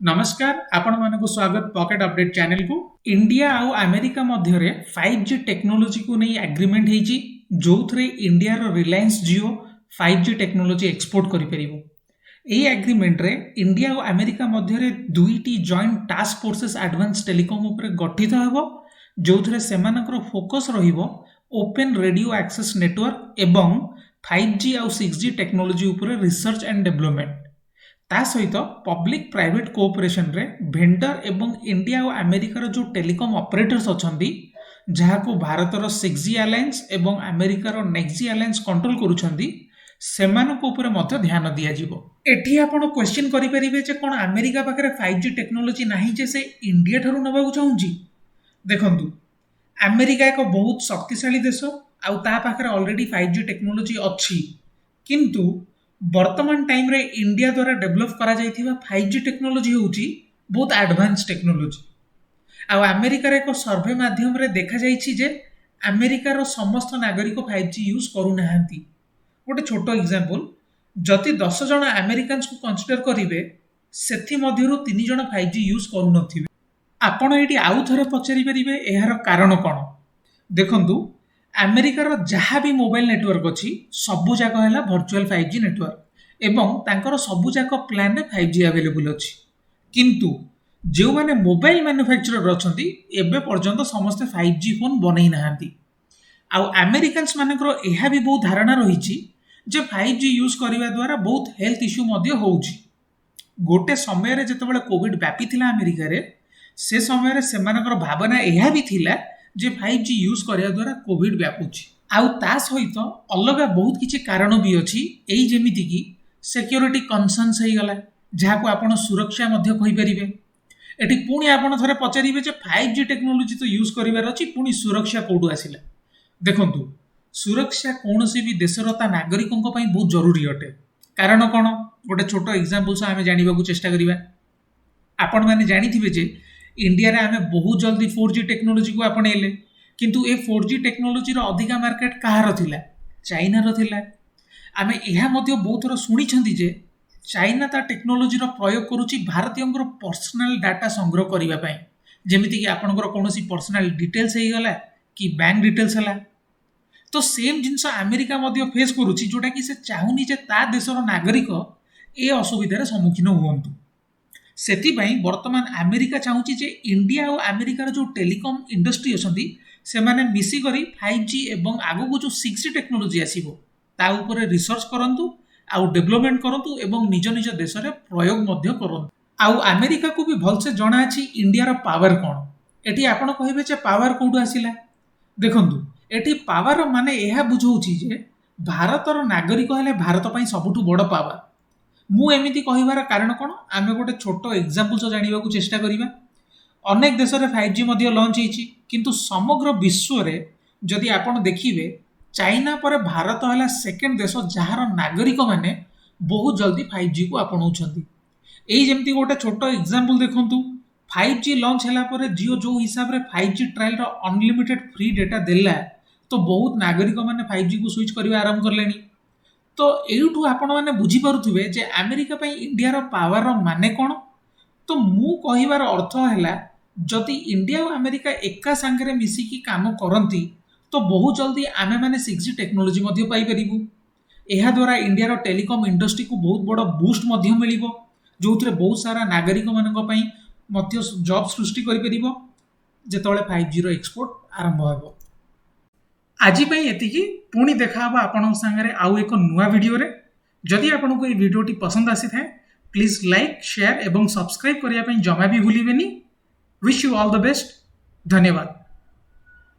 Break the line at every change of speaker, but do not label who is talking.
ନମସ୍କାର, ଆପଣମାନଙ୍କୁ ସ୍ୱାଗତ ପକେଟ୍ ଅପଡେଟ୍ ଚ୍ୟାନେଲକୁ। ଇଣ୍ଡିଆ ଆଉ ଆମେରିକା ମଧ୍ୟରେ 5G ଟେକ୍ନୋଲୋଜିକୁ ନେଇ ଆଗ୍ରିମେଣ୍ଟ ହେଇଛି, ଯୋଉଥିରେ ଇଣ୍ଡିଆର Reliance Jio 5G technology export କରିପାରିବ। ଏହି ଆଗ୍ରିମେଣ୍ଟରେ ଇଣ୍ଡିଆ ଓ ଆମେରିକା ମଧ୍ୟରେ ଦୁଇଟି joint task forces advance telecom ଉପରେ ଗଠିତ ହେବ, ଯୋଉଥିରେ ସେମାନଙ୍କର ଫୋକସ୍ ରହିବ ଓପେନ୍ ରେଡିଓ ଆକ୍ସେସ୍ ନେଟୱାର୍କ ଏବଂ 5G ଆଉ 6G technology ଉପରେ ରିସର୍ଚ୍ଚ ଆଣ୍ଡ ଡେଭଲପମେଣ୍ଟ। ତା ସହିତ ପବ୍ଲିକ ପ୍ରାଇଭେଟ କୋଅପରେସନରେ ଭେଣ୍ଡର ଏବଂ ଇଣ୍ଡିଆ ଓ ଆମେରିକାର ଯେଉଁ ଟେଲିକମ୍ ଅପରେଟର୍ସ ଅଛନ୍ତି, ଯାହାକୁ ଭାରତର 6G alliance ଏବଂ ଆମେରିକାର ନେକ୍ସଟ ଜି ଆଲାଏନ୍ସ କଣ୍ଟ୍ରୋଲ କରୁଛନ୍ତି, ସେମାନଙ୍କ ଉପରେ ମଧ୍ୟ ଧ୍ୟାନ ଦିଆଯିବ। ଏଠି ଆପଣ କ୍ୱେଶ୍ଚିନ୍ କରିପାରିବେ ଯେ କ'ଣ ଆମେରିକା ପାଖରେ 5G technology ନାହିଁ ଯେ ସେ ଇଣ୍ଡିଆ ଠାରୁ ନେବାକୁ ଚାହୁଁଛି? ଦେଖନ୍ତୁ, ଆମେରିକା ଏକ ବହୁତ ଶକ୍ତିଶାଳୀ ଦେଶ ଆଉ ତା ପାଖରେ ଅଲରେଡି 5G technology ଅଛି। କିନ୍ତୁ ବର୍ତ୍ତମାନ ଟାଇମ୍ରେ ଇଣ୍ଡିଆ ଦ୍ୱାରା ଡେଭଲପ୍ କରାଯାଇଥିବା 5G technology ହେଉଛି ବହୁତ ଆଡଭାନ୍ସ ଟେକ୍ନୋଲୋଜି। ଆଉ ଆମେରିକାର ଏକ ସର୍ଭେ ମାଧ୍ୟମରେ ଦେଖାଯାଇଛି ଯେ ଆମେରିକାର ସମସ୍ତ ନାଗରିକ 5G use କରୁନାହାନ୍ତି। ଗୋଟେ ଛୋଟ ଏକ୍ଜାମ୍ପଲ, ଯଦି 10 ଜଣ ଆମେରିକାନ୍ସକୁ କନସିଡର କରିବେ, ସେଥିମଧ୍ୟରୁ ତିନି ଜଣ 5G use କରୁନଥିବେ। ଆପଣ ଏଇଠି ଆଉ ଥରେ ପଚାରି ପାରିବେ, ଏହାର କାରଣ କ'ଣ? ଦେଖନ୍ତୁ, ଆମେରିକାର ଯାହା ବି ମୋବାଇଲ ନେଟୱାର୍କ ଅଛି, ସବୁ ଯାକ ହେଲା ଭର୍ଚୁଆଲ 5G network ଏବଂ ତାଙ୍କର ସବୁ ଯାକ ପ୍ଲାନରେ 5G available ଅଛି। କିନ୍ତୁ ଯେଉଁମାନେ ମୋବାଇଲ ମ୍ୟାନୁଫ୍ୟାକ୍ଚରର ଅଛନ୍ତି, ଏବେ ପର୍ଯ୍ୟନ୍ତ ସମସ୍ତେ 5G phone ବନେଇ ନାହାନ୍ତି। ଆଉ ଆମେରିକାନ୍ସ ମାନଙ୍କର ଏହା ବି ବହୁତ ଧାରଣା ରହିଛି ଯେ 5G use କରିବା ଦ୍ୱାରା ବହୁତ ହେଲ୍ଥ ଇସ୍ୟୁ ମଧ୍ୟ ହେଉଛି। ଗୋଟେ ସମୟରେ ଯେତେବେଳେ କୋଭିଡ ବ୍ୟାପିଥିଲା ଆମେରିକାରେ, ସେ ସମୟରେ ସେମାନଙ୍କର ଭାବନା ଏହା ବି ଥିଲା ଯେ 5G use କରିବା ଦ୍ୱାରା କୋଭିଡ ବ୍ୟାପୁଛି। ଆଉ ତା ସହିତ ଅଲଗା ବହୁତ କିଛି କାରଣ ବି ଅଛି, ଏଇ ଯେମିତିକି ସିକ୍ୟୁରିଟି କନସର୍ନସ ହେଇଗଲା, ଯାହାକୁ ଆପଣ ସୁରକ୍ଷା ମଧ୍ୟ କହିପାରିବେ। ଏଠି ପୁଣି ଆପଣ ଥରେ ପଚାରିବେ ଯେ 5G technology ତ ୟୁଜ୍ କରିବାର ଅଛି, ପୁଣି ସୁରକ୍ଷା କୋଉଠୁ ଆସିଲା? ଦେଖନ୍ତୁ, ସୁରକ୍ଷା କୌଣସି ବି ଦେଶର ତା ନାଗରିକଙ୍କ ପାଇଁ ବହୁତ ଜରୁରୀ ଅଟେ। କାରଣ କ'ଣ, ଗୋଟେ ଛୋଟ ଏକ୍ଜାମ୍ପଲ ସହ ଆମେ ଜାଣିବାକୁ ଚେଷ୍ଟା କରିବା। ଆପଣମାନେ ଜାଣିଥିବେ ଯେ ଇଣ୍ଡିଆରେ ଆମେ ବହୁତ ଜଲ୍ଦି 4G ଟେକ୍ନୋଲୋଜିକୁ ଆପଣେଇଲେ। କିନ୍ତୁ ଏ 4G ଟେକ୍ନୋଲୋଜିର ଅଧିକା ମାର୍କେଟ କାହାର ଥିଲା? ଚାଇନାର ଥିଲା। ଆମେ ଏହା ମଧ୍ୟ ବହୁତ ଥର ଶୁଣିଛନ୍ତି ଯେ ଚାଇନା ତା ଟେକ୍ନୋଲୋଜିର ପ୍ରୟୋଗ କରୁଛି ଭାରତୀୟଙ୍କର ପର୍ସନାଲ ଡାଟା ସଂଗ୍ରହ କରିବା ପାଇଁ, ଯେମିତିକି ଆପଣଙ୍କର କୌଣସି ପର୍ସନାଲ ଡିଟେଲ୍ସ ହେଇଗଲା କି ବ୍ୟାଙ୍କ ଡିଟେଲ୍ସ ହେଲା। ତ ସେମ୍ ଜିନିଷ ଆମେରିକା ମଧ୍ୟ ଫେସ୍ କରୁଛି, ଯୋଉଟାକି ସେ ଚାହୁଁନି ଯେ ତା ଦେଶର ନାଗରିକ ଏ ଅସୁବିଧାରେ ସମ୍ମୁଖୀନ ହୁଅନ୍ତୁ। ସେଥିପାଇଁ ବର୍ତ୍ତମାନ ଆମେରିକା ଚାହୁଁଛି ଯେ ଇଣ୍ଡିଆ ଆଉ ଆମେରିକାର ଯେଉଁ ଟେଲିକମ୍ ଇଣ୍ଡଷ୍ଟ୍ରି ଅଛନ୍ତି, ସେମାନେ ମିଶିକରି 5G ଏବଂ ଆଗକୁ ଯେଉଁ 6G technology ଆସିବ, ତା ଉପରେ ରିସର୍ଚ୍ଚ କରନ୍ତୁ ଆଉ ଡେଭଲପମେଣ୍ଟ କରନ୍ତୁ ଏବଂ ନିଜ ନିଜ ଦେଶରେ ପ୍ରୟୋଗ ମଧ୍ୟ କରନ୍ତୁ। ଆଉ ଆମେରିକାକୁ ବି ଭଲସେ ଜଣା ଅଛି ଇଣ୍ଡିଆର ପାୱାର କ'ଣ। ଏଠି ଆପଣ କହିବେ ଯେ ପାୱାର କୋଉଠୁ ଆସିଲା? ଦେଖନ୍ତୁ, ଏଠି ପାୱାର ମାନେ ଏହା ବୁଝଉଛି ଯେ ଭାରତର ନାଗରିକ ହେଲେ ଭାରତ ପାଇଁ ସବୁଠୁ ବଡ଼ ପାୱାର। ମୁଁ ଏମିତି କହିବାର କାରଣ କ'ଣ, ଆମେ ଗୋଟେ ଛୋଟ ଏକ୍ଜାମ୍ପଲ ସହ ଜାଣିବାକୁ ଚେଷ୍ଟା କରିବା। ଅନେକ ଦେଶରେ 5G ମଧ୍ୟ ଲଞ୍ଚ ହେଇଛି। କିନ୍ତୁ ସମଗ୍ର ବିଶ୍ୱରେ ଯଦି ଆପଣ ଦେଖିବେ, ଚାଇନା ପରେ ଭାରତ ହେଲା ସେକେଣ୍ଡ ଦେଶ ଯାହାର ନାଗରିକମାନେ ବହୁତ ଜଲ୍ଦି 5Gକୁ ଆପଣଉଛନ୍ତି। ଏଇ ଯେମିତି ଗୋଟେ ଛୋଟ ଏକ୍ଜାମ୍ପଲ ଦେଖନ୍ତୁ, 5G launch ହେଲା ପରେ ଜିଓ ଯେଉଁ ହିସାବରେ 5G ଟ୍ରାଏଲର ଅନଲିମିଟେଡ୍ ଫ୍ରି ଡାଟା ଦେଲା, ତ ବହୁତ ନାଗରିକମାନେ 5Gକୁ ସୁଇଚ୍ କରିବା ଆରମ୍ଭ କଲେଣି। ତ ଏଇଠୁ ଆପଣମାନେ ବୁଝିପାରୁଥିବେ ଯେ ଆମେରିକା ପାଇଁ ଇଣ୍ଡିଆର ପାୱାରର ମାନେ କ'ଣ। ତ ମୁଁ କହିବାର ଅର୍ଥ ହେଲା, ଯଦି ଇଣ୍ଡିଆ ଓ ଆମେରିକା ଏକା ସାଙ୍ଗରେ ମିଶିକି କାମ କରନ୍ତି, ତ ବହୁତ ଜଲ୍ଦି ଆମେମାନେ 6G technology ମଧ୍ୟ ପାଇପାରିବୁ। ଏହାଦ୍ୱାରା ଇଣ୍ଡିଆର ଟେଲିକମ୍ ଇଣ୍ଡଷ୍ଟ୍ରିକୁ ବହୁତ ବଡ଼ ବୁଷ୍ଟ ମଧ୍ୟ ମିଳିବ, ଯେଉଁଥିରେ ବହୁତ ସାରା ନାଗରିକମାନଙ୍କ ପାଇଁ ମଧ୍ୟ ଜବ୍ ସୃଷ୍ଟି କରିପାରିବ, ଯେତେବେଳେ 5Gର ଏକ୍ସପୋର୍ଟ ଆରମ୍ଭ ହେବ। ଆଜି ପାଇଁ ଏତିକି। ପୁଣି ଦେଖାହେବ ଆପଣଙ୍କ ସାଙ୍ଗରେ ଆଉ ଏକ ନୂଆ ଭିଡ଼ିଓରେ। ଯଦି ଆପଣଙ୍କୁ ଏଇ ଭିଡ଼ିଓଟି ପସନ୍ଦ ଆସିଥାଏ, ପ୍ଲିଜ୍ ଲାଇକ୍, ସେୟାର ଏବଂ ସବସ୍କ୍ରାଇବ୍ କରିବା ପାଇଁ ଜମା ବି ଭୁଲିବେନି। Wish you all the best. ଧନ୍ୟବାଦ।